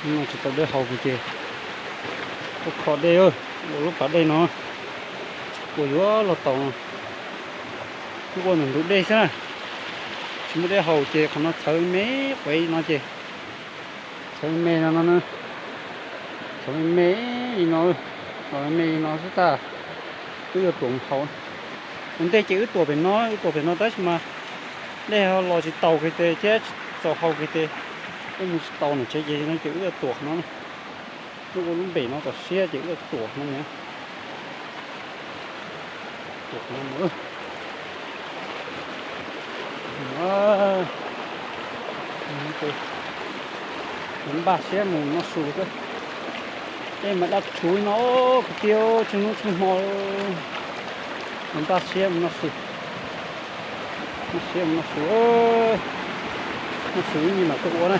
No tsis tau dej haus ces tuaj kho dej ua lub pas dej no uas yuav los tau, ua ntawm ntug dej xwb na, tsis muaj dej haus ces qhov no txhawv me me no ces, txhawv me me no no, txhawv me me li no, txhawv me me li no xwb tab wb yuav tuam mus haus. Ua ntej ces wb tuam pem no, wb tuam pem no tab sis mas dej los tsis taus kiag tes thiab tsis txaus haus kiag tes, wb mus tsis tau nram tsev ces no ces wb yuav tuam no, wb ua lub npem no tom siab ces wb yuav tuam no na. Tuam no, npaj siab mus noj su xwb. Dej mas daj rhuv no, kwv tij, tsheej hnub tsheej hmo, npaj siab mus noj su, npaj siab mus noj su, noj su ib me mam tuaj ua na,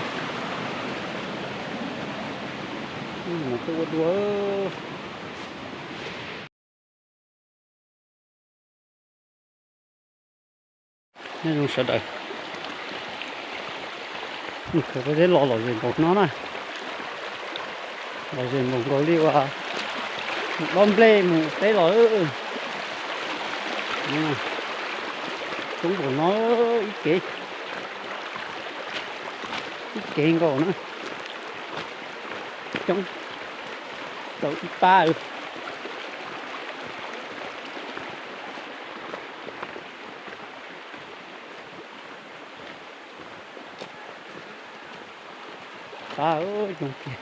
mam tuaj ua dua. Nyob zoo sawv daws, mus khaws pob zeb los lom zem npaum no na, lom zem npaum nkaus li uas mus dob nplej mus teb los. Coob npaum no, ib kev, ib kev nkaus na, coob tau ib pab. Qab zoo tiag.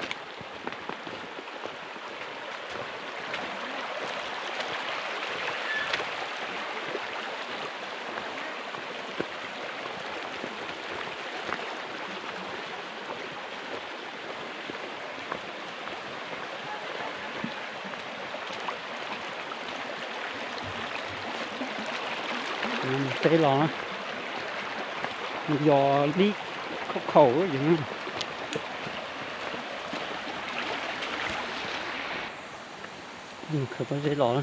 Mus teb los na, mus yos dib khaub khaum ces mus khaws pob zeb los na.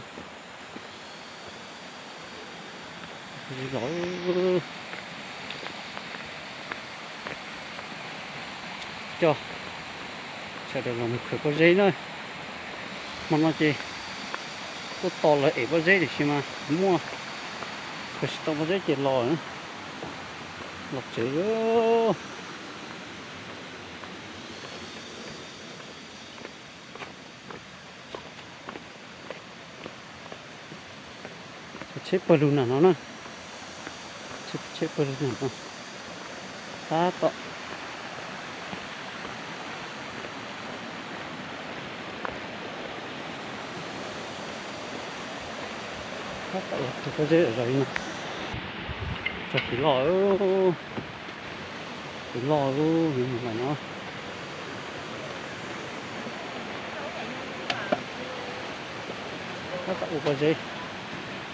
Los coj sawv daws los mus khaws pob zeb na. Hmo no ces tuaj tos lawv ev pob zeb tiam sis mas muaj khaws tsis tau pob zeb ces los, los tsev. Tsheb pawg lug nram no na, tsheb pawg lug nram no. Tab tom tab tom los khaws pob zeb zom zaws li no. Txog kev loj, kev loj lub mus lawm no. Tab tom ua pob zeb,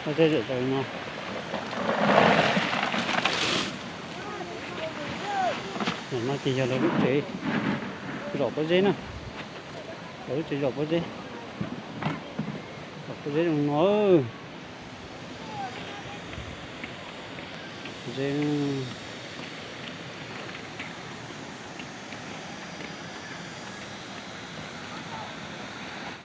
pob zeb zom zaws li no. Ntawm no ces yog lawv lub tsev zom pob zeb na, lawv lub tsev zom pob zeb, zom pob zeb zoo no. Pob zeb